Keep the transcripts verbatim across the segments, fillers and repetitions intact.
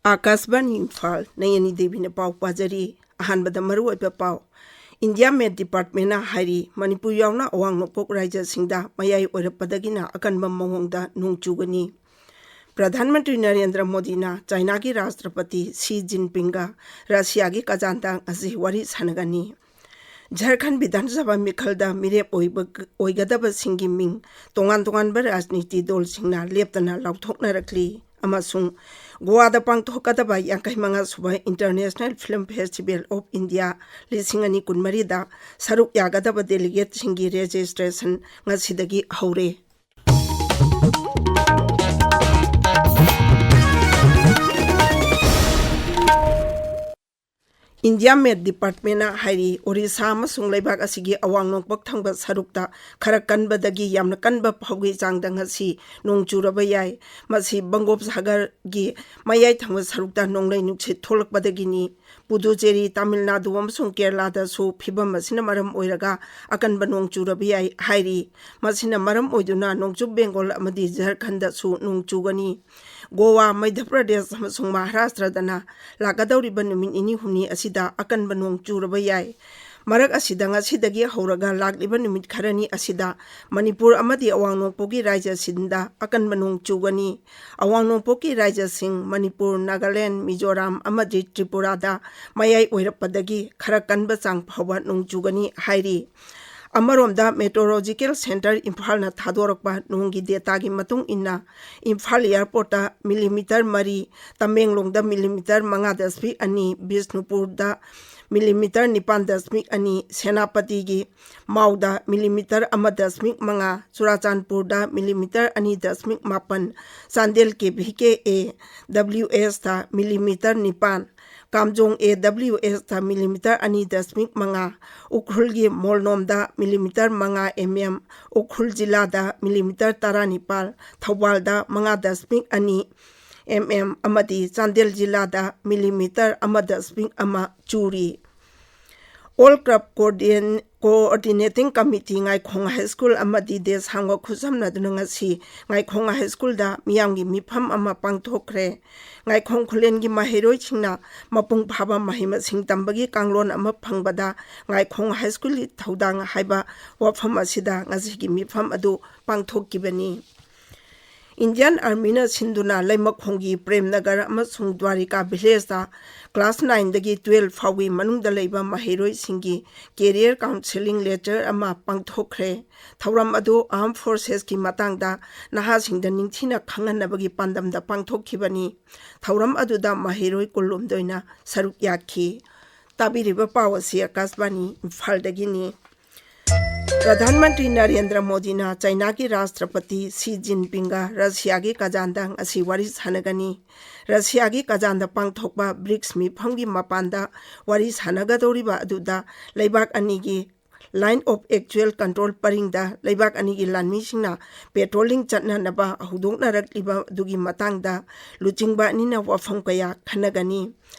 ꯑꯥꯀꯥꯁꯕꯥꯅꯤ ꯏꯝꯐꯥꯜ, ꯅꯌꯅꯤ ꯗꯦꯕꯤꯅ ꯄꯥꯎ ꯄꯥꯖꯔꯤ꯫ ꯑꯍꯥꯟꯕꯗ ꯃꯔꯨꯑꯣꯏꯕ ꯄꯥꯎ꯫ ꯏꯟꯗꯤꯌꯥ ꯃꯦꯠ ꯗꯤꯄꯥꯔꯠꯃꯦꯟꯅ ꯍꯥꯏꯔꯤ, ꯃꯅꯤꯄꯨꯔ ꯌꯥꯎꯅ ꯑꯋꯥꯡ ꯅꯣꯡꯄꯣꯛ ꯔꯥꯖ꯭ꯌꯁꯤꯡꯗ ꯃꯌꯥꯏ ꯑꯣꯏꯔꯛꯄꯗꯒꯤꯅ ꯑꯀꯟꯕ ꯃꯑꯣꯡꯗ ꯅꯣꯡ ꯆꯨꯒꯅꯤ꯫ ꯄ꯭ꯔꯙꯥꯟ ꯃꯟꯇ꯭ꯔꯤ ꯅꯔꯦꯟꯗ꯭ꯔ ꯃꯣꯗꯤꯅ ꯆꯥꯏꯅꯥꯒꯤ ꯔꯥꯁꯇ꯭ꯔꯄꯇꯤ ꯁꯤ ꯖꯤꯟꯄꯤꯡꯒ ꯔꯁꯤꯌꯥꯒꯤ ꯀꯖꯥꯟꯗ ꯉꯁꯤ ꯋꯥꯔꯤ ꯁꯥꯟꯅꯒꯅꯤ꯫ ꯖꯔꯈꯟ ꯕꯤꯙꯥꯟ ꯁꯚꯥ ꯃꯤꯈꯜꯗ ꯃꯤꯔꯦꯞ ꯑꯣꯏꯕ-, ꯑꯣꯏꯒꯗꯕꯁꯤꯡꯒꯤ ꯃꯤꯡ ꯇꯣꯉꯥꯟ ꯇꯣꯉꯥꯟꯕ ꯔꯥꯖꯅꯤꯇꯤ ꯗꯜꯁꯤꯡꯅ ꯂꯦꯞꯇꯅ ꯂꯥꯎꯊꯣꯛꯅꯔꯛꯂꯤ꯫ ꯑꯃꯁꯨꯡ ꯒꯣꯋꯥꯗ ꯄꯥꯡꯊꯣꯛꯀꯗꯕ ꯌꯥꯡꯈꯩ ꯃꯉꯥ ꯁꯨꯕ International Film Festival of India ꯂꯤꯁꯤꯡ ꯑꯅꯤ ꯀꯨꯟꯃꯔꯤꯗ ꯁꯔꯨꯛ ꯌꯥꯒꯗꯕ delegateꯁꯤꯡꯒꯤ registration ꯉꯁꯤꯗꯒꯤ ꯍꯧꯔꯦ꯫ ꯏꯟꯗꯤꯌꯥ ꯃꯦꯠ ꯗꯤꯄꯥꯔꯠꯃꯦꯟꯅ ꯍꯥꯏꯔꯤ, ꯑꯣꯔꯤꯁꯥ ꯑꯃꯁꯨꯡ ꯂꯩꯕꯥꯛ ꯑꯁꯤꯒꯤ ꯑꯋꯥꯡ ꯅꯣꯡꯄꯣꯛ ꯊꯪꯕ ꯁꯔꯨꯛꯇ ꯈꯔ ꯀꯟꯕꯗꯒꯤ ꯌꯥꯝꯅ ꯀꯟꯕ ꯐꯥꯎꯒꯤ ꯆꯥꯡꯗ ꯉꯁꯤ ꯅꯣꯡ ꯆꯨꯔꯕ ꯌꯥꯏ꯫ ꯃꯁꯤ ꯕꯪꯒꯣꯞꯁꯥꯒꯔꯒꯤ ꯃꯌꯥꯏ ꯊꯪꯕ ꯁꯔꯨꯛꯇ ꯅꯣꯡꯂꯩ ꯅꯨꯡꯁꯤꯠ ꯊꯣꯛꯂꯛꯄꯗꯒꯤꯅꯤ꯫ ꯄꯨꯗꯨꯆꯦꯔꯤ, ꯇꯥꯃꯤꯜ ꯅꯥꯗꯨ ꯑꯃꯁꯨꯡ ꯀꯦꯔꯂꯥꯗꯁꯨ ꯐꯤꯕꯝ ꯑꯁꯤꯅ ꯃꯔꯝ ꯑꯣꯏꯔꯒ ꯑꯀꯟꯕ ꯅꯣꯡ ꯆꯨꯔꯕ ꯌꯥꯏ ꯍꯥꯏꯔꯤ꯫ ꯃꯁꯤꯅ ꯃꯔꯝ ꯑꯣꯏꯗꯨꯅ ꯅꯣꯡꯆꯨꯞ ꯕꯦꯡꯒꯣꯜ ꯑꯃꯗꯤ ꯖꯔꯈꯟꯗꯁꯨ ꯅꯣꯡ ꯆꯨꯒꯅꯤ꯫ ꯒꯣꯋꯥ, ꯃꯙ꯭ꯌ ꯄ꯭ꯔꯗꯦꯁ ꯑꯃꯁꯨꯡ ꯃꯍꯥꯔꯥꯁꯇ꯭ꯔꯗꯅ ꯂꯥꯛꯀꯗꯧꯔꯤꯕ ꯅꯨꯃꯤꯠ ꯅꯤꯅꯤ ꯍꯨꯝꯅꯤ ꯑꯁꯤꯗ ꯑꯀꯟꯕ ꯅꯣꯡ ꯆꯨꯔꯕ ꯌꯥꯏ꯫ ꯃꯔꯛ ꯑꯁꯤꯗ ꯉꯁꯤꯗꯒꯤ ꯍꯧꯔꯒ ꯂꯥꯛꯂꯤꯕ ꯅꯨꯃꯤꯠ ꯈꯔꯅꯤ ꯑꯁꯤꯗ ꯃꯅꯤꯄꯨꯔ ꯑꯃꯗꯤ ꯑꯋꯥꯡ ꯅꯣꯡꯄꯣꯛꯀꯤ ꯔꯥꯖ꯭ꯌꯁꯤꯡꯗ ꯑꯀꯟꯕ ꯅꯣꯡ ꯆꯨꯒꯅꯤ꯫ ꯑꯋꯥꯡ ꯅꯣꯡꯄꯣꯛꯀꯤ ꯔꯥꯖ꯭ꯌꯁꯤꯡ ꯃꯅꯤꯄꯨꯔ, ꯅꯥꯒꯥꯂꯦꯟ, ꯃꯤꯖꯣꯔꯥꯝ ꯑꯃꯗꯤ ꯇ꯭ꯔꯤꯄꯨꯔꯥꯗ ꯃꯌꯥꯏ ꯑꯣꯏꯔꯛꯄꯗꯒꯤ ꯈꯔ ꯀꯟꯕ ꯆꯥꯡ ꯐꯥꯎꯕ ꯅꯣꯡ ꯆꯨꯒꯅꯤ ꯍꯥꯏꯔꯤ꯫ ꯑꯃꯔꯣꯝꯗ, Meteorological Centre ꯏꯝꯐꯥꯜꯅ ꯊꯥꯗꯣꯔꯛꯄ ꯅꯣꯡꯒꯤ dataꯒꯤ ꯃꯇꯨꯡ ꯏꯟꯅ, ꯏꯝꯐꯥꯜ airportꯇ millimetre ꯃꯔꯤ, ꯇꯃꯦꯡꯂꯣꯡꯗ millimetre ꯃꯉꯥ ꯗꯁꯃꯤꯛ ꯑꯅꯤ, ꯕꯤꯁꯅꯨꯄꯨꯔꯗ millimetre ꯅꯤꯄꯥꯟ ꯗꯁꯃꯤꯛ ꯑꯅꯤ, ꯁꯦꯅꯥꯄꯇꯤꯒꯤ ꯃꯥꯎꯗ millimetre ꯑꯃ ꯗꯁꯃꯤꯛ ꯃꯉꯥ, ꯆꯨꯔꯥꯆꯥꯟꯄꯨꯔꯗ millimetre ꯑꯅꯤ ꯗꯁꯃꯤꯛ ꯃꯥꯄꯟ, ꯆꯥꯟꯗꯦꯜ KVKAWSꯇ millimetre ꯅꯤꯄꯥꯟ, ꯀꯥꯝꯖꯣꯡ AWSꯇ millimetre ꯑꯅꯤ ꯗꯁꯃꯤꯛ ꯃꯉꯥ, ꯎꯈ꯭ꯔꯨꯜꯒꯤ ꯃꯣꯜꯅꯣꯝꯗ millimetre ꯃꯉꯥ MM, ꯎꯈ꯭ꯔꯨꯜ ꯖꯤꯂꯥꯗ millimetre ꯇꯔꯥꯅꯤꯄꯥꯜ, ꯊꯧꯕꯥꯜꯗ ꯃꯉꯥ ꯗꯁꯃꯤꯛ ꯑꯅꯤ MM ꯑꯃꯗꯤ ꯆꯥꯟꯗꯦꯜ ꯖꯤꯂꯥꯗ millimetre ꯑꯃ ꯗꯁꯃꯤꯛ ꯑꯃ ꯆꯨꯔꯤ꯫ All Club Coordin-, Coordinating Committee ꯉꯥꯏꯈꯣꯡ High School ꯑꯃꯗꯤ ꯗꯦꯁꯥꯡꯒ ꯈꯨꯠꯁꯝꯅꯗꯨꯅ ꯉꯁꯤ ꯉꯥꯏꯈꯣꯡ High Schoolꯗ ꯃꯤꯌꯥꯝꯒꯤ ꯃꯤꯐꯝ ꯑꯃ ꯄꯥꯡꯊꯣꯛꯈ꯭ꯔꯦ꯫ ꯉꯥꯏꯈꯣꯡ ꯈꯨꯂꯦꯟꯒꯤ ꯃꯍꯩꯔꯣꯏꯁꯤꯡꯅ ꯃꯄꯨꯡ ꯐꯥꯕ ꯃꯍꯩ ꯃꯁꯤꯡ ꯇꯝꯕꯒꯤ ꯀꯥꯡꯂꯣꯟ ꯑꯃ ꯐꯪꯕꯗ ꯉꯥꯏꯈꯣꯡ High Schoolꯒꯤ ꯊꯧꯗꯥꯡ ꯍꯥꯏꯕ ꯋꯥꯐꯝ ꯑꯁꯤꯗ ꯉꯁꯤꯒꯤ ꯃꯤꯐꯝ ꯑꯗꯨ ꯄꯥꯡꯊꯣꯛꯈꯤꯕꯅꯤ꯫ Indian Armyꯅ ꯁꯤꯟꯗꯨꯅ ꯂꯩꯃꯈꯣꯡꯒꯤ ꯄ꯭ꯔꯦꯝꯅꯒꯔ ꯑꯃꯁꯨꯡ ꯗ꯭ꯋꯥꯔꯤꯀꯥ villageꯇ class nineꯗꯒꯤ twelve ꯐꯥꯎꯒꯤ ꯃꯅꯨꯡꯗ ꯂꯩꯕ ꯃꯍꯩꯔꯣꯏꯁꯤꯡꯒꯤ career counseling lecture ꯑꯃ ꯄꯥꯡꯊꯣꯛꯈ꯭ꯔꯦ꯫ ꯊꯧꯔꯝ ꯑꯗꯨ Armed Forcesꯀꯤ ꯃꯇꯥꯡꯗ ꯅꯍꯥꯁꯤꯡꯗ ꯅꯤꯡꯊꯤꯅ ꯈꯪꯍꯟꯅꯕꯒꯤ ꯄꯥꯟꯗꯝꯗ ꯄꯥꯡꯊꯣꯛꯈꯤꯕꯅꯤ꯫ ꯊꯧꯔꯝ ꯑꯗꯨꯗ ꯃꯍꯩꯔꯣꯏ ꯀꯨꯟꯍꯨꯝꯗꯣꯏꯅ ꯁꯔꯨꯛ ꯌꯥꯈꯤ꯫ ꯇꯥꯕꯤꯔꯤꯕ ꯄꯥꯎ ꯑꯁꯤ ꯑꯀꯥꯁꯕꯥꯅꯤ ꯏꯝꯐꯥꯜꯗꯒꯤꯅꯤ꯫ ꯄ꯭ꯔꯙꯥꯟ ꯃꯟꯇ꯭ꯔꯤ ꯅꯔꯦꯟꯗ꯭ꯔ ꯃꯣꯗꯤꯅ ꯆꯥꯏꯅꯥꯒꯤ ꯔꯥꯁꯇ꯭ꯔꯄꯇꯤ ꯁꯤ ꯖꯤꯟꯄꯤꯡꯒ ꯔꯁꯤꯌꯥꯒꯤ ꯀꯖꯥꯟꯗ ꯉꯁꯤ ꯋꯥꯔꯤ ꯁꯥꯟꯅꯒꯅꯤ꯫ ꯔꯁꯤꯌꯥꯒꯤ ꯀꯖꯥꯟꯗ ꯄꯥꯡꯊꯣꯛꯄ ꯕ꯭ꯔꯤꯛꯁ ꯃꯤꯐꯝꯒꯤ ꯃꯄꯥꯟꯗ ꯋꯥꯔꯤ ꯁꯥꯟꯅꯒꯗꯧꯔꯤꯕ ꯑꯗꯨꯗ ꯂꯩꯕꯥꯛ ꯑꯅꯤꯒꯤ Line of Actual Control ꯄꯔꯤꯡꯗ ꯂꯩꯕꯥꯛ ꯑꯅꯤꯒꯤ ꯂꯥꯟꯃꯤꯁꯤꯡꯅ patrolling ꯆꯠꯅꯅꯕ ꯍꯧꯗꯣꯛꯅꯔꯛꯂꯤꯕ ꯑꯗꯨꯒꯤ ꯃꯇꯥꯡꯗ ꯂꯨꯆꯤꯡꯕ ꯑꯅꯤꯅ ꯋꯥꯐꯝ ꯀꯌꯥ ꯈꯟꯅꯒꯅꯤ꯫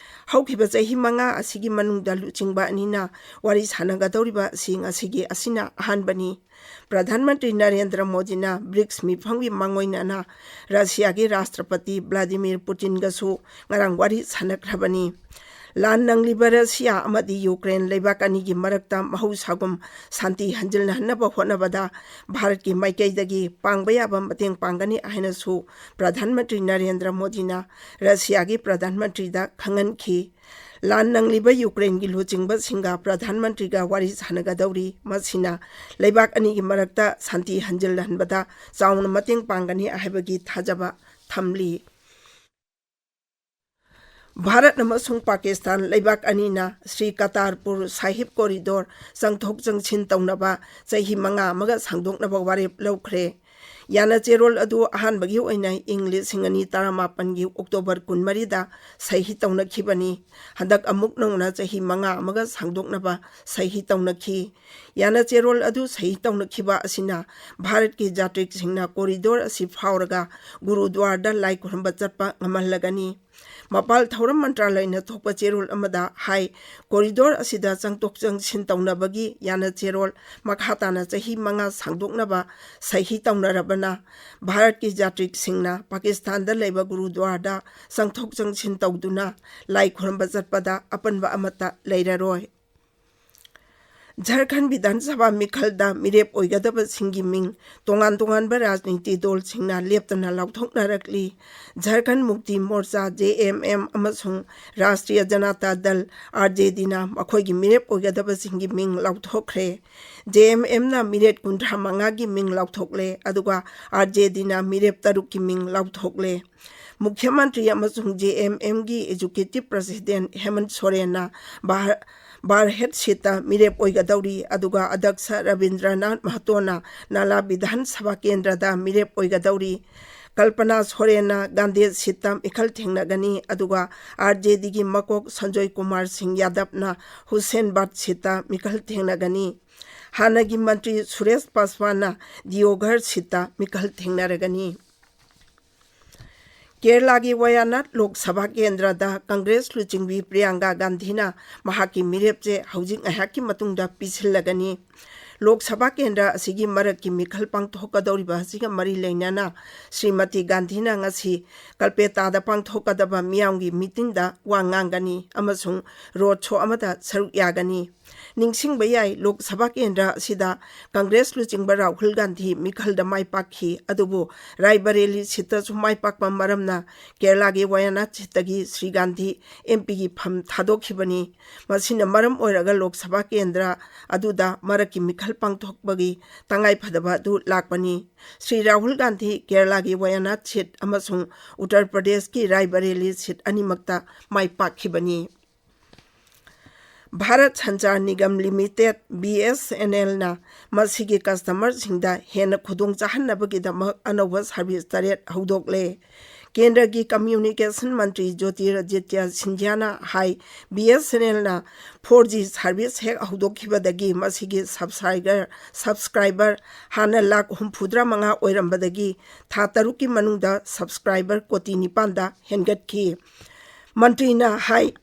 ꯍꯧꯈꯤꯕ ꯆꯍꯤ ꯃꯉꯥ ꯑꯁꯤꯒꯤ ꯃꯅꯨꯡꯗ ꯂꯨꯆꯤꯡꯕ ꯑꯅꯤꯅ ꯋꯥꯔꯤ ꯁꯥꯟꯅꯒꯗꯧꯔꯤꯕ ꯑꯁꯤ ꯉꯁꯤꯒꯤ ꯑꯁꯤꯅ ꯑꯍꯥꯟꯕꯅꯤ꯫ ꯄ꯭ꯔꯙꯥꯟ ꯃꯟꯇ꯭ꯔꯤ ꯅꯔꯦꯟꯗ꯭ꯔ ꯃꯣꯗꯤꯅ ꯕ꯭ꯔꯤꯛꯁ ꯃꯤꯐꯝꯒꯤ ꯃꯥꯡꯑꯣꯏꯅꯅ ꯔꯁꯤꯌꯥꯒꯤ ꯔꯥꯁꯇ꯭ꯔꯄꯇꯤ ꯚ꯭ꯂꯥꯗꯤꯃꯤꯔ ꯄꯨꯇꯤꯟꯒꯁꯨ ꯉꯔꯥꯡ ꯋꯥꯔꯤ ꯁꯥꯟꯅꯈ꯭ꯔꯕꯅꯤ꯫ ꯂꯥꯟ ꯅꯪꯂꯤꯕ ꯔꯁꯤꯌꯥ ꯑꯃꯗꯤ ꯌꯨꯀ꯭ꯔꯦꯟ ꯂꯩꯕꯥꯛ ꯑꯅꯤꯒꯤ ꯃꯔꯛꯇ ꯃꯍꯧꯁꯥꯒꯨꯝ ꯁꯥꯟꯇꯤ ꯍꯟꯖꯤꯜꯍꯟꯅꯕ ꯍꯣꯠꯅꯕꯗ ꯚꯥꯔꯠꯀꯤ ꯃꯥꯏꯀꯩꯗꯒꯤ ꯄꯥꯡꯕ ꯌꯥꯕ ꯃꯇꯦꯡ ꯄꯥꯡꯒꯅꯤ ꯍꯥꯏꯅꯁꯨ ꯄ꯭ꯔꯙꯥꯟ ꯃꯟꯇ꯭ꯔꯤ ꯅꯔꯦꯟꯗ꯭ꯔ ꯃꯣꯗꯤꯅ ꯔꯁꯤꯌꯥꯒꯤ ꯄ꯭ꯔꯙꯥꯟ ꯃꯟꯇ꯭ꯔꯤꯗ ꯈꯪꯍꯟꯈꯤ꯫ ꯂꯥꯟ ꯅꯪꯂꯤꯕ ꯌꯨꯀ꯭ꯔꯦꯟꯒꯤ ꯂꯨꯆꯤꯡꯕꯁꯤꯡꯒ ꯄ꯭ꯔꯙꯥꯟ ꯃꯟꯇ꯭ꯔꯤꯒ ꯋꯥꯔꯤ ꯁꯥꯟꯅꯒꯗꯧꯔꯤ꯫ ꯃꯁꯤꯅ ꯂꯩꯕꯥꯛ ꯑꯅꯤꯒꯤ ꯃꯔꯛꯇ ꯁꯥꯟꯇꯤ ꯍꯟꯖꯤꯜꯍꯟꯕꯗ ꯆꯥꯎꯅ ꯃꯇꯦꯡ ꯄꯥꯡꯒꯅꯤ ꯍꯥꯏꯕꯒꯤ ꯊꯥꯖꯕ ꯊꯝꯂꯤ꯫ ꯚꯥꯔꯠ ꯑꯃꯁꯨꯡ ꯄꯥꯀꯤꯁꯇꯥꯟ ꯂꯩꯕꯥꯛ ꯑꯅꯤꯅ ꯁ꯭ꯔꯤ ꯀꯇꯥꯔꯄꯨꯔ ꯁꯥꯍꯤꯕ corridor ꯆꯪꯊꯣꯛ ꯆꯪꯁꯤꯟ ꯇꯧꯅꯕ ꯆꯍꯤ ꯃꯉꯥ ꯑꯃꯒ ꯁꯥꯡꯗꯣꯛꯅꯕ ꯋꯥꯔꯦꯞ ꯂꯧꯈ꯭ꯔꯦ꯫ ꯌꯥꯅꯆꯦꯔꯣꯜ ꯑꯗꯨ ꯑꯍꯥꯟꯕꯒꯤ ꯑꯣꯏꯅ ꯏꯪ ꯂꯤꯁꯤꯡ ꯑꯅꯤ ꯇꯔꯥꯃꯥꯄꯟꯒꯤ October ꯀꯨꯟꯃꯔꯤꯗ ꯁꯍꯤ ꯇꯧꯅꯈꯤꯕꯅꯤ꯫ ꯍꯟꯗꯛ ꯑꯃꯨꯛ ꯅꯧꯅ ꯆꯍꯤ ꯃꯉꯥ ꯑꯃꯒ ꯁꯥꯡꯗꯣꯛꯅꯕ ꯁꯍꯤ ꯇꯧꯅꯈꯤ꯫ ꯌꯥꯅꯆꯦꯔꯣꯜ ꯑꯗꯨ ꯁꯍꯤ ꯇꯧꯅꯈꯤꯕ ꯑꯁꯤꯅ ꯚꯥꯔꯠꯀꯤ ꯖꯥꯇ꯭ꯔꯤꯛꯁꯤꯡꯅ corridor ꯑꯁꯤ ꯐꯥꯎꯔꯒ ꯒꯨꯔꯨꯗ꯭ꯋꯥꯔꯗ ꯂꯥꯏ ꯈꯨꯔꯨꯝꯕ ꯆꯠꯄ ꯉꯝꯍꯜꯂꯒꯅꯤ꯫ ꯃꯄꯥꯜ ꯊꯧꯔꯝ ꯃꯟꯇ꯭ꯔꯥꯂꯌꯅ ꯊꯣꯛꯄ ꯆꯦꯔꯣꯜ ꯑꯃꯗ ꯍꯥꯏ, ꯀꯣꯔꯤꯗꯣꯔ ꯑꯁꯤꯗ ꯆꯪꯊꯣꯛ ꯆꯪꯁꯤꯟ ꯇꯧꯅꯕꯒꯤ ꯌꯥꯅ ꯆꯦꯔꯣꯜ ꯃꯈꯥ ꯇꯥꯅ ꯆꯍꯤ ꯃꯉꯥ ꯁꯥꯡꯗꯣꯛꯅꯕ ꯁꯍꯤ ꯇꯧꯅꯔꯕꯅ, ꯚꯥꯔꯠꯀꯤ ꯖꯥꯇ꯭ꯔꯤꯛꯁꯤꯡꯅ ꯄꯥꯀꯤꯁꯇꯥꯟꯗ ꯂꯩꯕ ꯒꯨꯔꯨꯗ꯭ꯋꯥꯔꯗ ꯆꯪꯊꯣꯛ ꯆꯪꯁꯤꯟ ꯇꯧꯗꯨꯅ ꯂꯥꯏ ꯈꯨꯔꯨꯝꯕ ꯆꯠꯄꯗ ꯑꯄꯟꯕ ꯑꯃꯠꯇ ꯂꯩꯔꯔꯣꯏ꯫ ꯖꯔꯈꯟ ꯕꯤꯙꯥꯟ ꯁꯚꯥ ꯃꯤꯈꯜꯗ ꯃꯤꯔꯦꯞ ꯑꯣꯏꯒꯗꯕꯁꯤꯡꯒꯤ ꯃꯤꯡ ꯇꯣꯉꯥꯟ ꯇꯣꯉꯥꯟꯕ ꯔꯥꯖꯅꯤꯇꯤ ꯗꯜꯁꯤꯡꯅ ꯂꯦꯞꯇꯅ ꯂꯥꯎꯊꯣꯛꯅꯔꯛꯂꯤ꯫ ꯖꯔꯈꯟ ꯃꯨꯛꯇꯤ ꯃꯣꯔꯆꯥ, ꯖꯦ ꯑꯦꯝ ꯑꯦꯝ, ꯑꯃꯁꯨꯡ ꯔꯥꯁꯇ꯭ꯔꯤꯌ ꯖꯅꯇꯥ ꯗꯜ, ꯑꯥꯔ ꯖꯦ ꯗꯤꯅ ꯃꯈꯣꯏꯒꯤ ꯃꯤꯔꯦꯞ ꯑꯣꯏꯒꯗꯕꯁꯤꯡꯒꯤ ꯃꯤꯡ ꯂꯥꯎꯊꯣꯛꯈ꯭ꯔꯦ꯫ ꯖꯦ ꯑꯦꯝ ꯑꯦꯝꯅ ꯃꯤꯔꯦꯞ ꯀꯨꯟꯊ꯭ꯔꯥ ꯃꯉꯥꯒꯤ ꯃꯤꯡ ꯂꯥꯎꯊꯣꯛꯂꯦ, ꯑꯗꯨꯒ ꯑꯥꯔ ꯖꯦ ꯗꯤꯅ ꯃꯤꯔꯦꯞ ꯇꯔꯨꯛꯀꯤ ꯃꯤꯡ ꯂꯥꯎꯊꯣꯛꯂꯦ꯫ ꯃꯨꯈ꯭ꯌ ꯃꯟꯇ꯭ꯔꯤ ꯑꯃꯁꯨꯡ ꯖꯦ ꯑꯦꯝ ꯑꯦꯝꯒꯤ ꯑꯦꯖꯨꯀꯦꯇꯤꯚ ꯄ꯭ꯔꯁꯤꯗꯦꯟꯠ ꯍꯦꯃꯟꯠ ꯁꯣꯔꯦꯟꯅ ꯕꯥꯔ-, ꯕꯥꯔꯍꯦꯠ ꯁꯤꯠꯇ ꯃꯤꯔꯦꯞ ꯑꯣꯏꯒꯗꯧꯔꯤ, ꯑꯗꯨꯒ ꯑꯗꯛꯁ ꯔꯕꯤꯟꯗ꯭ꯔꯅꯥꯊ ꯃꯍꯇꯣꯅ ꯅꯥꯂꯥ ꯕꯤꯙꯥꯟ ꯁꯚꯥ ꯀꯦꯟꯗ꯭ꯔꯗ ꯃꯤꯔꯦꯞ ꯑꯣꯏꯒꯗꯧꯔꯤ꯫ ꯀꯜꯄꯅꯥ ꯁꯣꯔꯦꯟꯅ ꯒꯥꯟꯗꯦ ꯁꯤꯠꯇ ꯃꯤꯈꯜ ꯊꯦꯡꯅꯒꯅꯤ, ꯑꯗꯨꯒ ꯑꯥꯔ ꯖꯦ ꯗꯤꯒꯤ ꯃꯀꯣꯛ ꯁꯟꯖꯣꯏ ꯀꯨꯃꯥꯔ ꯁꯤꯡ ꯌꯥꯗꯕꯅ ꯍꯨꯁꯦꯟꯕꯥꯗ ꯁꯤꯠꯇ ꯃꯤꯈꯜ ꯊꯦꯡꯅꯒꯅꯤ꯫ ꯍꯥꯟꯅꯒꯤ ꯃꯟꯇ꯭ꯔꯤ ꯁꯨꯔꯦꯁ ꯄꯥꯁꯋꯥꯟꯅ ꯗꯤꯌꯣꯘꯔ ꯁꯤꯠꯇ ꯃꯤꯈꯜ ꯊꯦꯡꯅꯔꯒꯅꯤ꯫ ꯀꯦꯔꯂꯥꯒꯤ ꯋꯥꯌꯥꯅꯥꯗ ꯂꯣꯛ ꯁꯚꯥ ꯀꯦꯟꯗ꯭ꯔꯗ ꯀꯪꯒ꯭ꯔꯦꯁ ꯂꯨꯆꯤꯡꯕꯤ ꯄ꯭ꯔꯤꯌꯥꯡꯀꯥ ꯒꯥꯟꯙꯤꯅ ꯃꯍꯥꯛꯀꯤ ꯃꯤꯔꯦꯞꯁꯦ ꯍꯧꯖꯤꯛ ꯉꯥꯏꯍꯥꯛꯀꯤ ꯃꯇꯨꯡꯗ ꯄꯤꯁꯤꯜꯂꯒꯅꯤ꯫ ꯂꯣꯛ ꯁꯚꯥ ꯀꯦꯟꯗ꯭ꯔ ꯑꯁꯤꯒꯤ ꯃꯔꯛꯀꯤ ꯃꯤꯈꯜ ꯄꯥꯡꯊꯣꯛꯀꯗꯧꯔꯤꯕ ꯑꯁꯤꯒ ꯃꯔꯤ ꯂꯩꯅꯅ ꯁ꯭ꯔꯤꯃꯇꯤ ꯒꯥꯟꯙꯤꯅ ꯉꯁꯤ ꯀꯜꯄꯦꯇꯥꯗ ꯄꯥꯡꯊꯣꯛꯀꯗꯕ ꯃꯤꯌꯥꯝꯒꯤ ꯃꯤꯇꯤꯡꯗ ꯋꯥ ꯉꯥꯡꯒꯅꯤ ꯑꯃꯁꯨꯡ ꯔꯣꯗ ꯁꯣ ꯑꯃꯗ ꯁꯔꯨꯛ ꯌꯥꯒꯅꯤ꯫ ꯅꯤꯡꯁꯤꯡꯕ ꯌꯥꯏ, ꯂꯣꯛ ꯁꯚꯥ ꯀꯦꯟꯗ꯭ꯔ ꯑꯁꯤꯗ ꯀꯪꯒ꯭ꯔꯦꯁ ꯂꯨꯆꯤꯡꯕ ꯔꯥꯍꯨꯜ ꯒꯥꯟꯙꯤ ꯃꯤꯈꯜꯗ ꯃꯥꯏ ꯄꯥꯛꯈꯤ, ꯑꯗꯨꯕꯨ ꯔꯥꯏꯕꯔꯦꯂꯤ ꯁꯤꯠꯇꯁꯨ ꯃꯥꯏ ꯄꯥꯛꯄ ꯃꯔꯝꯅ ꯀꯦꯔꯂꯥꯒꯤ ꯋꯥꯌꯥꯅꯥꯗ ꯁꯤꯠꯇꯒꯤ ꯁ꯭ꯔꯤ ꯒꯥꯟꯙꯤ ꯑꯦꯝ ꯄꯤꯒꯤ ꯐꯝ ꯊꯥꯗꯣꯛꯈꯤꯕꯅꯤ꯫ ꯃꯁꯤꯅ ꯃꯔꯝ ꯑꯣꯏꯔꯒ ꯂꯣꯛ ꯁꯚꯥ ꯀꯦꯟꯗ꯭ꯔ ꯑꯗꯨꯗ ꯃꯔꯛꯀꯤ ꯃꯤꯈꯜ ꯄꯥꯡꯊꯣꯛꯄꯒꯤ ꯇꯉꯥꯏꯐꯗꯕ ꯑꯗꯨ ꯂꯥꯛꯄꯅꯤ꯫ ꯁ꯭ꯔꯤ ꯔꯥꯍꯨꯜ ꯒꯥꯟꯙꯤ ꯀꯦꯔꯂꯥꯒꯤ ꯋꯥꯌꯥꯅꯥꯗ ꯁꯤꯠ ꯑꯃꯁꯨꯡ ꯎꯠꯇꯔ ꯄ꯭ꯔꯗꯦꯁꯀꯤ ꯔꯥꯏꯕꯔꯦꯂꯤ ꯁꯤꯠ ꯑꯅꯤꯃꯛꯇ ꯃꯥꯏ ꯄꯥꯛꯈꯤꯕꯅꯤ꯫ Bharat Sanchar Nigam limited, B S N ꯑꯦꯜꯅ ꯃꯁꯤꯒꯤ ꯀꯁꯇꯃꯔꯁꯤꯡꯗ ꯍꯦꯟꯅ ꯈꯨꯗꯣꯡ ꯆꯥꯍꯟꯅꯕꯒꯤꯗꯃꯛ ꯑꯅꯧꯕ ꯁꯔꯚꯤꯁ ꯇꯔꯦꯠ ꯍꯧꯗꯣꯛꯂꯦ꯫ ꯀꯦꯟꯗ꯭ꯔꯒꯤ ꯀꯝꯃ꯭ꯌꯨꯅꯤꯀꯦꯁꯟ ꯃꯟꯇ꯭ꯔꯤ ꯖꯣꯇꯤꯔꯥꯗꯤꯇ꯭ꯌ ꯁꯤꯟꯙ꯭ꯌꯥꯅ ꯍꯥꯏ, ꯕꯤ ꯑꯦꯁ ꯑꯦꯟ ꯑꯦꯜꯅ ꯐꯣꯔ ꯖꯤ ꯁꯥꯔꯚꯤꯁ ꯍꯦꯛ ꯍꯧꯗꯣꯛꯈꯤꯕꯗꯒꯤ ꯃꯁꯤꯒꯤ ꯁꯕꯁ꯭ꯀ꯭ꯔꯥꯏꯕꯔ, ꯁꯕꯁꯀ꯭ꯔꯥꯏꯕꯔ ꯍꯥꯟꯅ ꯂꯥꯈ ꯍꯨꯝꯐꯨꯇꯔꯥ ꯃꯉꯥ ꯑꯣꯏꯔꯝꯕꯗꯒꯤ ꯊꯥ ꯇꯔꯨꯛꯀꯤ ꯃꯅꯨꯡꯗ ꯁꯕꯁꯀ꯭ꯔꯥꯏꯕꯔ ꯀꯣꯇꯤ ꯅꯤꯄꯥꯟꯗ ꯍꯦꯟꯒꯠꯈꯤ꯫ ꯃꯟꯇ꯭ꯔꯤꯅ ꯍꯥꯏ,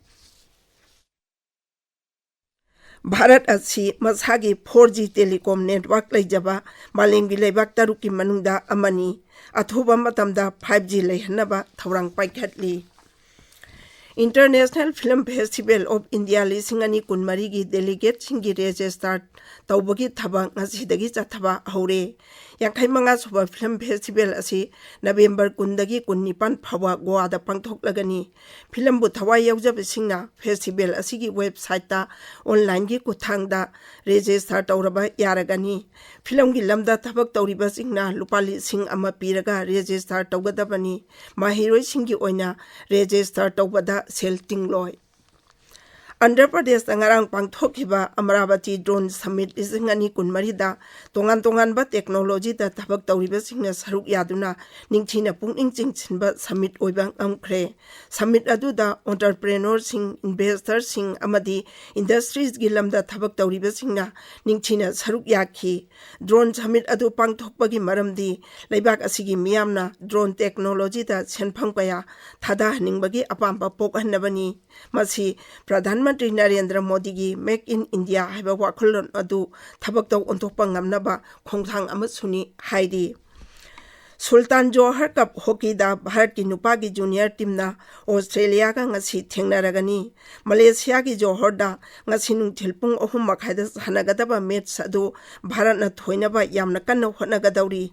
ꯚꯥꯔꯠ ꯑꯁꯤ ꯃꯁꯥꯒꯤ ꯐꯣꯔ ꯖꯤ telecom network ꯂꯩꯖꯕ ꯃꯥꯂꯦꯝꯒꯤ ꯂꯩꯕꯥꯛ ꯇꯔꯨꯛꯀꯤ ꯃꯅꯨꯡꯗ ꯑꯃꯅꯤ꯫ ꯑꯊꯨꯕ ꯃꯇꯝꯗ ꯐꯥꯏꯚ ꯖꯤ ꯂꯩꯍꯟꯅꯕ ꯊꯧꯔꯥꯡ ꯄꯥꯏꯈꯠꯂꯤ꯫ International Film Festival of India ꯂꯤꯁꯤꯡ ꯑꯅꯤ ꯀꯨꯟꯃꯔꯤꯒꯤ delegateꯁꯤꯡꯒꯤ register ꯇꯧꯕꯒꯤ ꯊꯕꯛ ꯉꯁꯤꯗꯒꯤ ꯆꯠꯊꯕ ꯍꯧꯔꯦ꯫ ꯌꯥꯡꯈꯩ ꯃꯉꯥ ꯁꯨꯕ film festival ꯑꯁꯤ ꯅꯕꯦꯝꯕꯔ ꯀꯨꯟꯗꯒꯤ ꯀꯨꯟꯅꯤꯄꯥꯟ ꯐꯥꯎꯕ ꯒꯣꯋꯥꯗ ꯄꯥꯡꯊꯣꯛꯂꯒꯅꯤ꯫ Filmꯕꯨ ꯊꯋꯥꯏ ꯌꯥꯎꯖꯕꯁꯤꯡꯅ festival ꯑꯁꯤꯒꯤ websiteꯇ onlineꯒꯤ ꯈꯨꯠꯊꯥꯡꯗ register ꯇꯧꯔꯕ ꯌꯥꯔꯒꯅꯤ꯫ Filmꯒꯤ ꯂꯝꯗ ꯊꯕꯛ ꯇꯧꯔꯤꯕꯁꯤꯡꯅ ꯂꯨꯄꯥ ꯂꯤꯁꯤꯡ ꯑꯃ ꯄꯤꯔꯒ register ꯇꯧꯒꯗꯕꯅꯤ꯫ ꯃꯍꯩꯔꯣꯏꯁꯤꯡꯒꯤ ꯑꯣꯏꯅ register ꯇꯧꯕꯗ ꯁꯦꯜ ꯇꯤꯡꯂꯣꯏ꯫ ꯑꯟꯙ꯭ꯔ ꯄ꯭ꯔꯗꯦꯁꯇ ꯉꯔꯥꯡ ꯄꯥꯡꯊꯣꯛꯈꯤꯕ ꯑꯃꯔꯥꯕꯇꯤ Drone Summit ꯂꯤꯁꯤꯡ ꯑꯅꯤ ꯀꯨꯟꯃꯔꯤꯗ ꯇꯣꯉꯥꯟ ꯇꯣꯉꯥꯟꯕ technologyꯗ ꯊꯕꯛ ꯇꯧꯔꯤꯕꯁꯤꯡꯅ ꯁꯔꯨꯛ ꯌꯥꯗꯨꯅ ꯅꯤꯡꯊꯤꯅ ꯄꯨꯛꯅꯤꯡ ꯆꯤꯡꯁꯤꯟꯕ summit ꯑꯣꯏꯕ ꯉꯝꯈ꯭ꯔꯦ꯫ Summit ꯑꯗꯨꯗ entrepreneurꯁꯤꯡ, investorꯁꯤꯡ ꯑꯃꯗꯤ industriesꯒꯤ ꯂꯝꯗ ꯊꯕꯛ ꯇꯧꯔꯤꯕꯁꯤꯡꯅ ꯅꯤꯡꯊꯤꯅ ꯁꯔꯨꯛ ꯌꯥꯈꯤ꯫ Drone Summit ꯑꯗꯨ ꯄꯥꯡꯊꯣꯛꯄꯒꯤ ꯃꯔꯝꯗꯤ ꯂꯩꯕꯥꯛ ꯑꯁꯤꯒꯤ ꯃꯤꯌꯥꯝꯅ drone technologyꯗ ꯁꯦꯟꯐꯝ ꯀꯌꯥ ꯊꯥꯗꯍꯟꯅꯤꯡꯕꯒꯤ ꯑꯄꯥꯝꯕ ꯄꯣꯛꯍꯟꯅꯕꯅꯤ꯫ ꯃꯁꯤ ꯄ꯭ꯔꯙꯥꯟ ꯃꯟꯇ꯭ꯔꯤ ꯅꯔꯦꯟꯗ꯭ꯔ ꯃꯣꯗꯤꯒꯤ Make in India ꯍꯥꯏꯕ ꯋꯥꯈꯜꯂꯣꯟ ꯑꯗꯨ ꯊꯕꯛꯇ ꯑꯣꯟꯊꯣꯛꯄ ꯉꯝꯅꯕ ꯈꯣꯡꯊꯥꯡ ꯑꯃꯁꯨꯅꯤ ꯍꯥꯏꯔꯤ꯫ ꯁꯨꯜꯇꯥꯟ ꯖꯣꯍꯔ ꯀꯞ ꯍꯣꯀꯤꯗ ꯚꯥꯔꯠꯀꯤ ꯅꯨꯄꯥꯒꯤ junior teamꯅ ꯑꯣꯁꯇ꯭ꯔꯦꯂꯤꯌꯥꯒ ꯉꯁꯤ ꯊꯦꯡꯅꯔꯒꯅꯤ꯫ ꯃꯂꯦꯁꯤꯌꯥꯒꯤ ꯖꯣꯍꯔꯗ ꯉꯁꯤ ꯅꯨꯡꯊꯤꯜ ꯄꯨꯡ ꯑꯍꯨꯝ ꯃꯈꯥꯏꯗ ꯁꯥꯟꯅꯒꯗꯕ match ꯑꯗꯨ ꯚꯥꯔꯠꯅ ꯊꯣꯏꯅꯕ ꯌꯥꯝꯅ ꯀꯟꯅ ꯍꯣꯠꯅꯒꯗꯧꯔꯤ꯫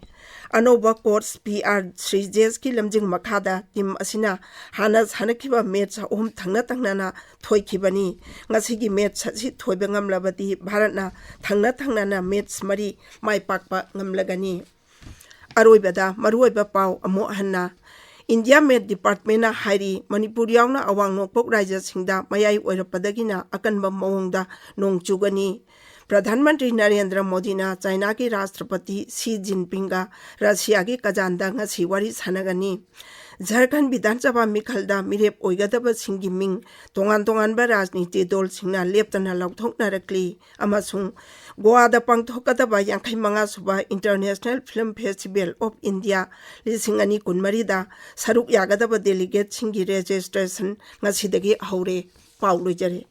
ꯑꯅꯧꯕ coach ꯄꯤ ꯑꯥꯔ ꯁ꯭ꯔꯤꯖꯦꯁꯀꯤ ꯂꯝꯖꯤꯡ ꯃꯈꯥꯗ team ꯑꯁꯤꯅ ꯍꯥꯟꯅ ꯁꯥꯟꯅꯈꯤꯕ match ꯑꯍꯨꯝ ꯊꯪꯅ ꯊꯪꯅꯅ ꯊꯣꯏꯈꯤꯕꯅꯤ꯫ ꯉꯁꯤꯒꯤ match ꯑꯁꯤ ꯊꯣꯏꯕ ꯉꯝꯂꯕꯗꯤ ꯚꯥꯔꯠꯅ ꯊꯪꯅ ꯊꯪꯅꯅ match ꯃꯔꯤ ꯃꯥꯏ ꯄꯥꯛꯄ ꯉꯝꯂꯒꯅꯤ꯫ ꯑꯔꯣꯏꯕꯗ ꯃꯔꯨꯑꯣꯏꯕ ꯄꯥꯎ ꯑꯃꯨꯛ ꯍꯟꯅ꯫ India Met Departmentꯅ ꯍꯥꯏꯔꯤ, ꯃꯅꯤꯄꯨꯔ ꯌꯥꯎꯅ ꯑꯋꯥꯡ ꯅꯣꯡꯄꯣꯛ ꯔꯥꯖ꯭ꯌꯁꯤꯡꯗ ꯃꯌꯥꯏ ꯑꯣꯏꯔꯛꯄꯗꯒꯤꯅ ꯑꯀꯟꯕ ꯃꯑꯣꯡꯗ ꯅꯣꯡ ꯆꯨꯒꯅꯤ꯫ ꯄ꯭ꯔꯙꯥꯟ ꯃꯟꯇ꯭ꯔꯤ ꯅꯔꯦꯟꯗ꯭ꯔ ꯃꯣꯗꯤꯅ ꯆꯥꯏꯅꯥꯒꯤ ꯔꯥꯁꯇ꯭ꯔꯄꯇꯤ ꯁꯤ ꯖꯤꯟꯄꯤꯡꯒ ꯔꯁꯤꯌꯥꯒꯤ ꯀꯖꯥꯟꯗ ꯉꯁꯤ ꯋꯥꯔꯤ ꯁꯥꯟꯅꯒꯅꯤ꯫ ꯖꯔꯈꯟ ꯕꯤꯙꯥꯟ ꯁꯚꯥ ꯃꯤꯈꯜꯗ ꯃꯤꯔꯦꯞ ꯑꯣꯏꯒꯗꯕꯁꯤꯡꯒꯤ ꯃꯤꯡ ꯇꯣꯉꯥꯟ ꯇꯣꯉꯥꯟꯕ ꯔꯥꯖꯅꯤꯇꯤ ꯗꯜꯁꯤꯡꯅ ꯂꯦꯞꯇꯅ ꯂꯥꯎꯊꯣꯛꯅꯔꯛꯂꯤ ꯑꯃꯁꯨꯡ ꯒꯣꯋꯥꯗ ꯄꯥꯡꯊꯣꯛꯀꯗꯕ ꯌꯥꯡꯈꯩ ꯃꯉꯥ ꯁꯨꯕ International Film Festival of India ꯂꯤꯁꯤꯡ ꯑꯅꯤ ꯀꯨꯟꯃꯔꯤꯗ ꯁꯔꯨꯛ ꯌꯥꯒꯗꯕ delegateꯁꯤꯡꯒꯤ registration ꯉꯁꯤꯗꯒꯤ ꯍꯧꯔꯦ꯫ ꯄꯥꯎ ꯂꯣꯏꯖꯔꯦ꯫